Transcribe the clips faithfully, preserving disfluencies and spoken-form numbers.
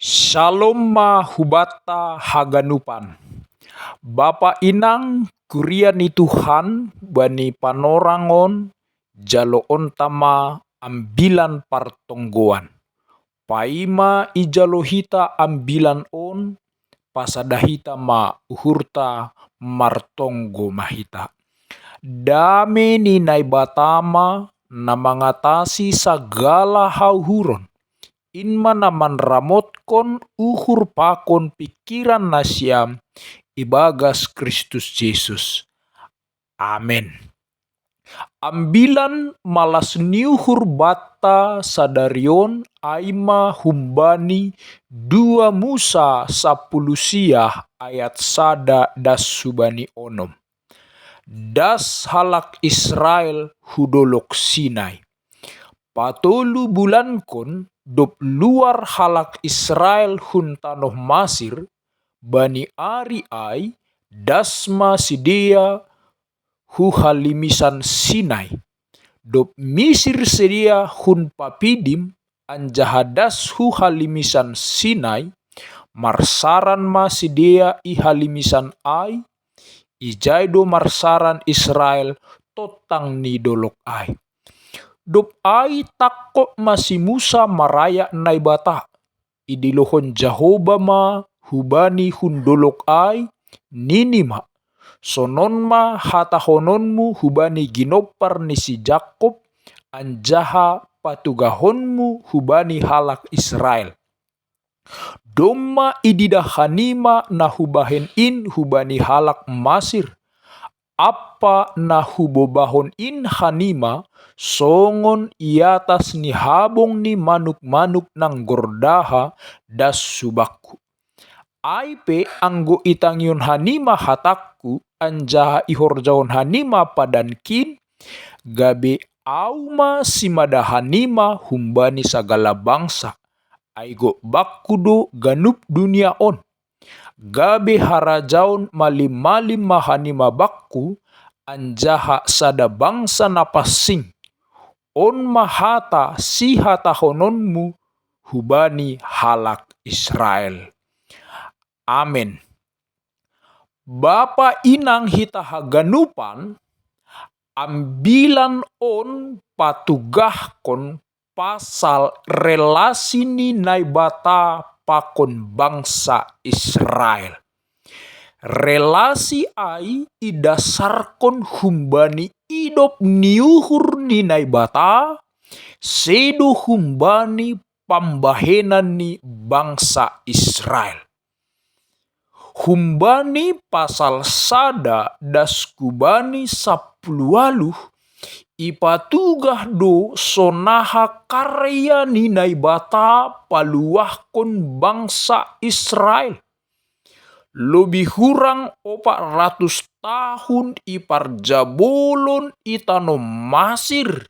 Shalom ma hubata haganupan. Bapa inang kuria ni Tuhan bani panorangon jaloon tama ambilan partonggoan. Paima ijalo hita ambilan on, pasada hita ma uhurta martonggo ma hita. Dame ni Naibata ma na mangatasi sagala hauhuron, in ma na manramotkon uhur pakon pikiran nasiam ibagas Kristus Jesus. Amen. Ambilan malas ni uhur banta sadarion aima humbani dua Musa sapuluh siah ayat sada das subani onom. Das halak Israel hudolok Sinai. Patolu bulankon dob luar halak Israel hun tanoh Masir, bani ari ai das ma sidea hu halimisan Sinai. Dob misir sidea hun Papidim anjaha das hu halimisan Sinai, marsaran ma sidea i halimisan ai, ijai do marsaran Israel tontang ni dolok ai. Dob ai tangkok ma si Musa marayak Naibata. Idilohon Jahoba ma hubani hun dolok ai, nini ma: Sonon ma hatahononmu hubani ginompar ni si Jakob, anjaha patugahonmu hubani halak Israel: Domma ididah hanima na hubahen in hubani halak Masir, ampa na hubobahon in hanima songon i atas ni habong ni manuk-manuk nanggordaha das hu bakku. Ai pe anggo itangihon hanima hatangku, anjaha ihorjahon hanima padankin, gabe ahu ma simada hanima humbani sagala bangsa, ai gok bakku do ganup dunia on. Gabe harajaon malim-malim ma hanima bakku, anjaha sada bangsa na pansing. On ma hata sihatahononmu hubani halak Israel. Amen. Bapa inang hita haganupan, ambilan on patugahkon pasal relasi ni Naibata pakon bangsa Israel. Relasi ai idasarkon humbani idop ni uhur ni Naibata, sedo humbani pambahenan ni bangsa Israel. Humbani pasal sada das hubani sapuluh ualuh, ipatugah do sonaha karya ni Naibata paluahkon bangsa Israel. Lobih hurang opat ratus tahun iparjabolon i tanoh Masir,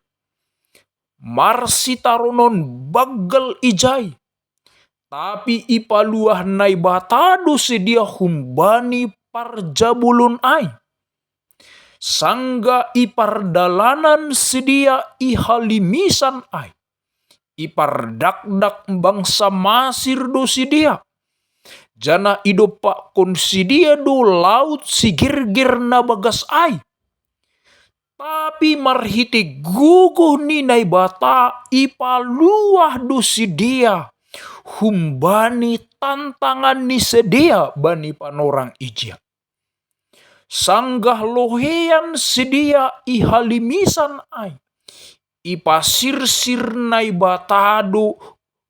marsitaronon banggal ijai. Tapi ipaluah Naibata do sidea humbani parjabolon ai. Sanggah i pardalanan sidea i halimisan ai, ipardakdak bangsa Masir do sidea, janah idompakkon sidea do laut sigerger na bagas ai. Tapi marhitei gogoh ni Naibata ipaluah do sidea humbani tantangan ni sidea bani panorang ijia. Sanggah loheian sidea i halimisan ai, ipasirsir Naibata do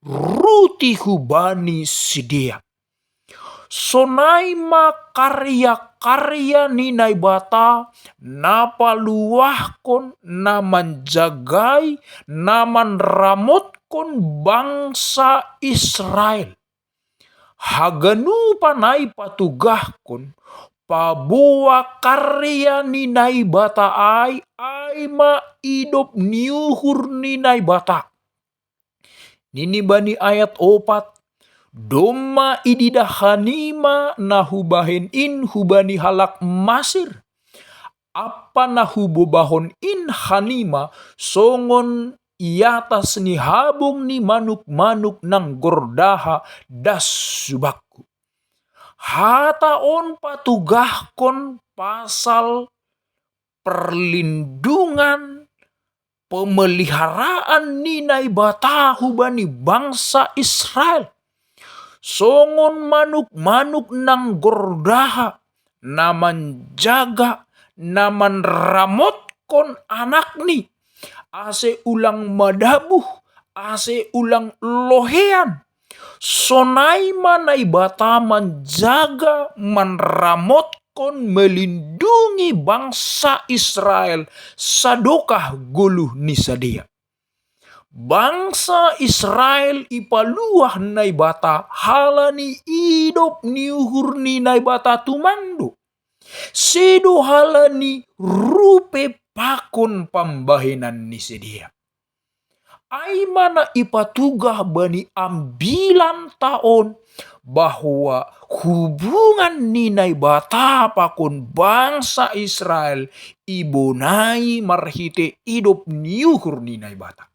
ruti hubani sidea. Sonai ma karya-karya ni Naibata, na paluahkon, na manjagai, na manramotkon bangsa Israel. Haganupan ai patugahkon, paboa karya ni Naibata ai, ai ma idop ni uhur ni Naibata. Nini bani ayat opat: Domma ididah hanima na hubahen in hubani halak Masir, ampa na hubobahon in hanima songon i atas ni habong ni manuk-manuk nanggordaha das subakku. Hata on patugahkon pasal perlindungan, pemeliharaan ni Naibata hubani bangsa Israel. Songon manuk-manuk nanggordaha, na manjaga, na manramotkon anakni, ase ulang madabuh, ase ulang lohean. Sonai ma Naibata manjaga, manramotkon, melindungi bangsa Israel sadokah goluh ni sidea. Bangsa Israel ipaluah Naibata halani idop ni uhur ni Naibata tumang do. Sedo halani rupe pakon pambahenan ni sidea. Ai ma na ipatugah bani ambilanta on, bahwa hubungan ni Naibata pakon bangsa Israel ibonai marhite idop ni uhur ni Naibata.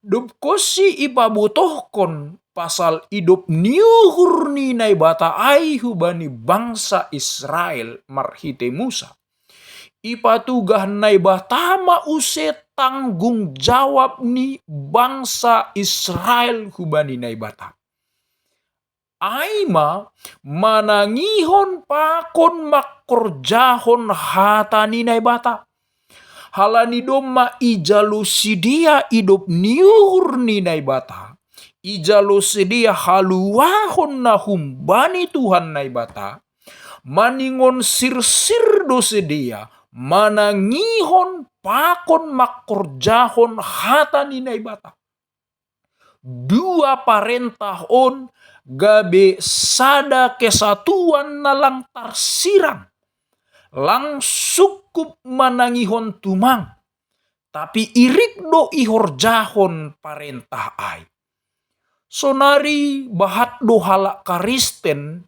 Dob konsi ipabotohkon pasal idop ni uhur ni Naibata ai hubani bangsa Israel marhite Musa, ipatugah Naibata ma use tanggung jawab ni bangsa Israel hubani Naibata. Ai ma manangihon pakon mangkorjahon hata ni Naibata. Halani domma ijalo sidea idop ni uhur ni Naibata, ijalo sidea haluahon na humbani Tuhan Naibata, maningon sirsir do sidea manangihon pakon mangkorjahon hata ni Naibata. Dua parentah on gabe sada kesatuan na lang tarsirang, lang sungkup manangihon tumang, tapi irik do ihorjahon parentah ai. Sonari bahat do halak Karisten,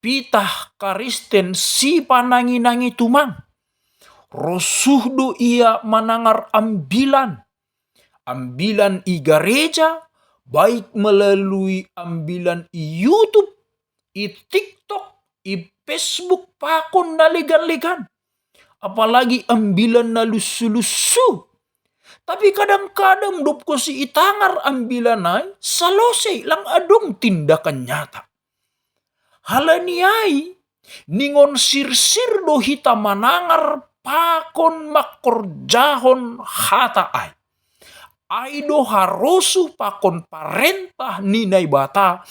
pitah Karisten sipanangi-nangi tumang. Rosuh do ia manangar ambilan, ambilan i gareja, baik melalui ambilan i YouTube, i TikTok, i Facebook pakon na legan-legan. Apalagi ambilan na lusu-lusu. Tapi kadang-kadang dob konsi itangar ambilan ai, salose lang adong tindakan nyata. Halani ai, ningon sirsir do hita manangar pakon mangkorjahon hata ai. Ai do harosuh pakon parentah ni Naibata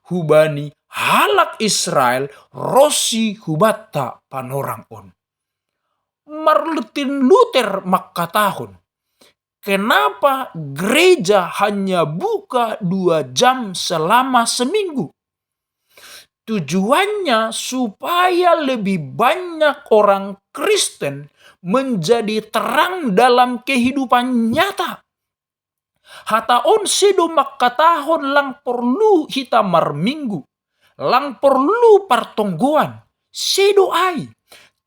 hubani halak Israel ronsi hubanta panorang on. Martin Luther mangkatahon, kenapa gereja hanya buka dua jam selama seminggu? Tujuannya supaya lebih banyak orang Kristen menjadi terang dalam kehidupan nyata. Hata on sedo mangkatahon lang porlu hita marminggu, lang porlu partonggoan, sedo ai.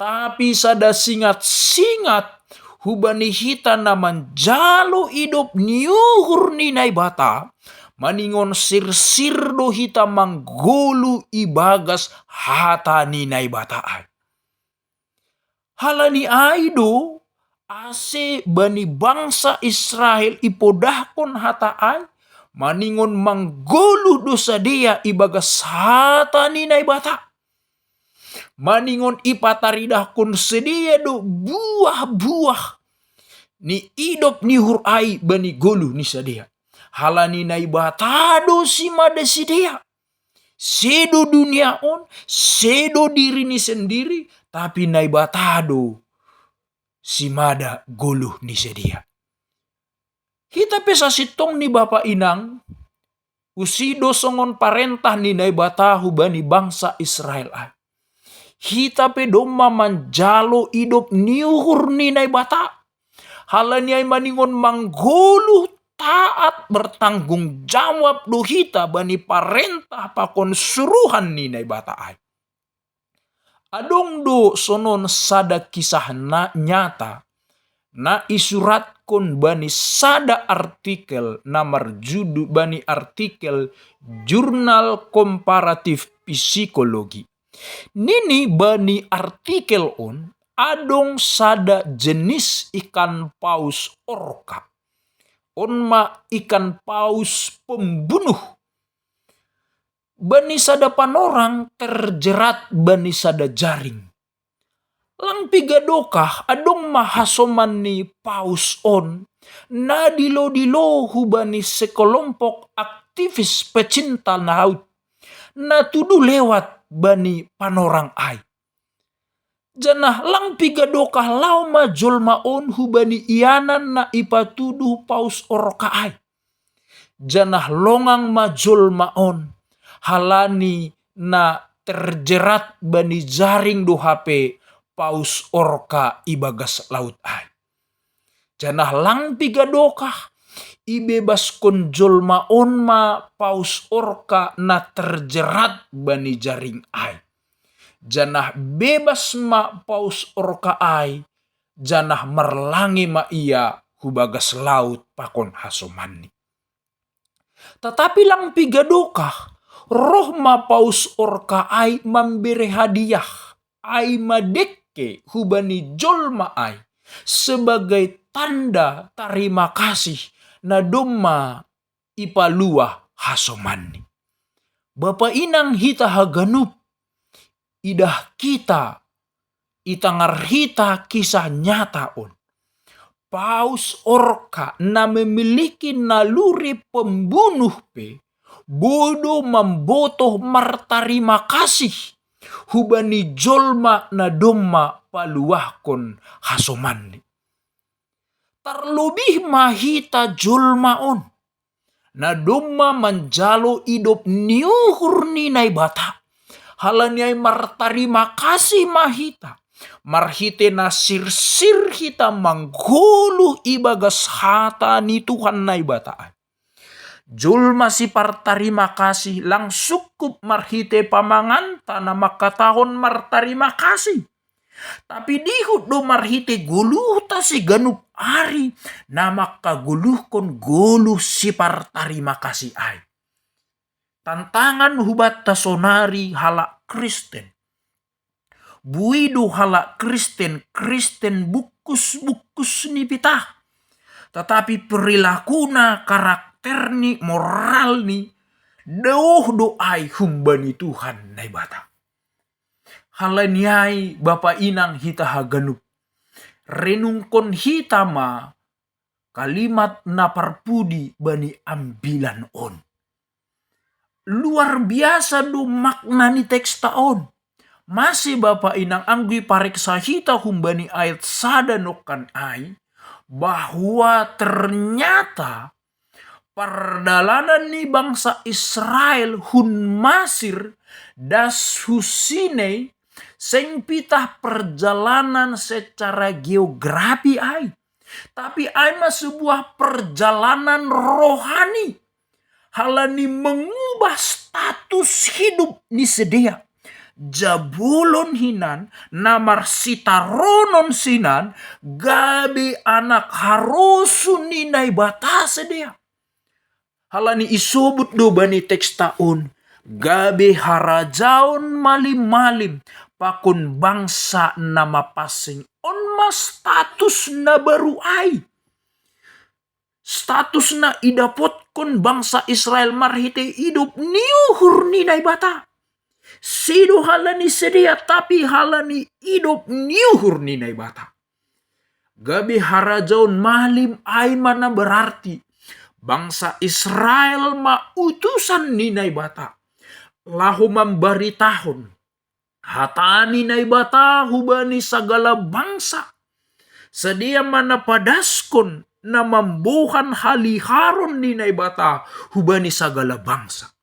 Tapi sada singat-singat hubani hita na manjalo idop ni uhur ni Naibata, maningon sirsir do hita manggoluh ibagas hata ni Naibata ai. Halani ai do, ase bani bangsa Israel ipodahkon hata ai, maningon manggoluh do sidea ibagas hata ni Naibata. Maningon ipataridahkon sidea do buah-buah ni idop ni uhur ai bani goluh ni sidea. Halani Naibata do simada sidea. Sedo dunia on, sedo dirini sendiri, tapi Naibata do simada goluh ni sidea. Hita pe sasintongni bapa inang, usi do songon parentah ni Naibata hubani bangsa Israel ai. Hita pe domma manjalo idop ni uhur ni Naibata. Halani ai maningon manggoluh taat bertanggung jawab do hita bani parentah pakon suruhan ni Naibata ai. Adong do sonon sada kisah na nyata, na isuratkon bani sada artikel na marjudul, bani artikel Jurnal Komparatif Psikologi. Nini bani artikel on, adong sada jenis ikan paus orka. On ma ikan paus pembunuh. Bani sada panorang terjerat bani sada jaring. Lang piga dokah adong ma hasoman ni paus on na dilo-dilo hubani sekelompok aktivis pecinta laut na tudu lewat bani panorang ai. Janah lang piga dokah laho ma jolma on hubani ianan na ipatuduh paus orka ai. Janah longang ma jolma on, halani na terjerat bani jaring do hape paus orka ibagas laut ai. Janah lang piga dokah, ibebaskon jolma on ma paus orka na terjerat bani jaring ai. Janah bebas ma paus orka ai, janah marlange ma ia hubagas laut pakon hasomanni. Tatapi lang piga dokah, roh ma paus orka ai mambere hadiah, ai ma dekke hubani jolma ai, sebagai tanda tarima kasih na domma ipaluah hasomanni. Bapa inang hita haganup, idah kita, itangar hita kisah nyata on. Paus orka na memiliki naluri pembunuh pe, boi do mambotoh martarima kasih hubani jolma na domma paluahkon hasomanni. Tarlobih ma hita jolma on, na domma manjalo idop ni uhur ni Naibata. Halani ai martarima kasih ma hita, marhite na sirsir hita manggoluh ibagas hata ni Tuhan Naibata ai. Jolma sipartarima kasih lang sungkup marhite pamanganta na mangkatahon martarima kasih. Tapi dihut do marhite goluhta siganup ari na mangkagoluhkon goluh sipartarima kasih ai. Tantangan hubanta sonari halak Kristen. Boi do halak Kristen, Kristen bungkus-bungkus ni pitah. Tatapi perilakuna, karakterni, moralni, daoh do ai humbani Tuhan Naibata. Halani ai bapa inang hita haganup, renungkon hita ma kalimat na parpudi bani ambilan on. Luar biasa do makna ni teksta on. Mase bapa inang anggo ipareksa hita humbani ayat sada nongkan ai, bahwa ternyata pardalanan ni bangsa Israel hun Masir das hu Sinai seng pitah perjalanan secara geografi ai, tapi ai ma sebuah perjalanan rohani. Halani mengubah status hidup ni sidea. Jabolon hinan, na marsitaronon sinan, gabe anak harosuh ni Naibata sidea. Halani isobut do bani teksta on, gabe harajaon malim-malim pakon bangsa na mapansing. On ma status na baru ai. Status na idapotkon bangsa Israel marhite idop ni uhur ni Naibata. Sedo halani sidea, tapi halani idop ni uhur ni Naibata. Gabe harajaon malim ai ma na berarti bangsa Israel ma utusan ni Naibata laho mambaritahon hata ni Naibata hubani sagala bangsa. Sidea ma na padaskon na mamboan haliharon ni Naibata hubani sagala bangsa.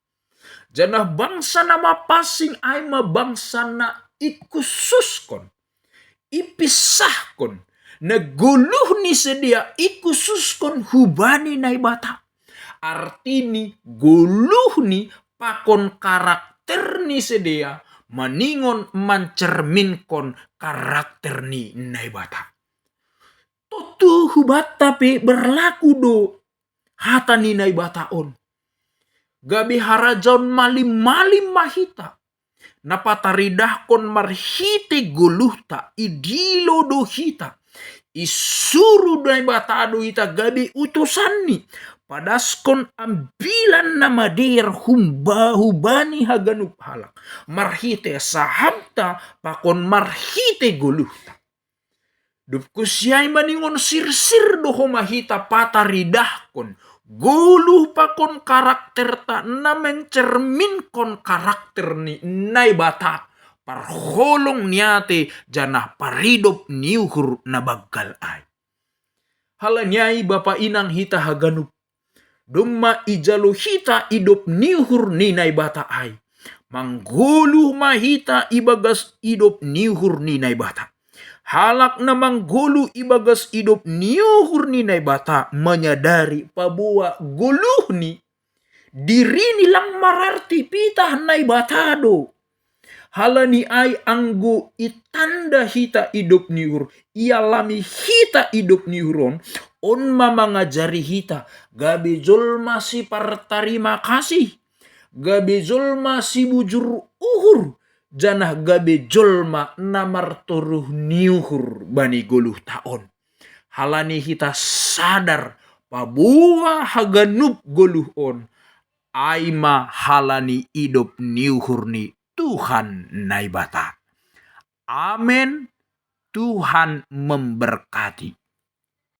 Janah bangsa na mapansing ai ma bangsa na ikhususkon, ipisahkon, na goluh ni sidea ikhususkon hubani Naibata. Artini goluhni pakon karakter ni sidea maningon mancerminkon karakter ni Naibata. Waktu hubata pe berlaku do hata ni Naibata on. Gabe harajaon malim-malim ma hita. Na pataridahkon marhite goluhta, idilo do hita. Isuru Naibata do hita gabe utusanni. Padaskon ambilan na madear humba hubani haganup halak. Marhite sahabta pakon marhite goluhta. Dob kusiai maningon sirsir do homa hita pataridahkon goluh pakon karakterta na mencerminkon karakter ni Naibata, parholong ni ate janah paridop ni uhur na banggal ai. Halani ai bapa inang hita haganup, domma ijalo hita idop ni uhur ni Naibata ai. Manggoluh ma hita ibagas idop ni uhur ni Naibata. Halak na manggoluh ibagas idop ni uhur ni Naibata manyadari paboa goluhni, dirini lang mararti pitah Naibata do. Halani ai anggo itanda hita idop ni uhur, ialami hita idop ni uhur on, on ma mangajari hita gabe jolma sipartarima kasih, gabe jolma sibujur uhur, janah gabe jolma na martoruh ni uhur bani goluhta on. Halani hita sadar paboa haganup goluh on ai ma halani idop ni uhur ni Tuhan Naibata. Amen. Tuhan memberkati.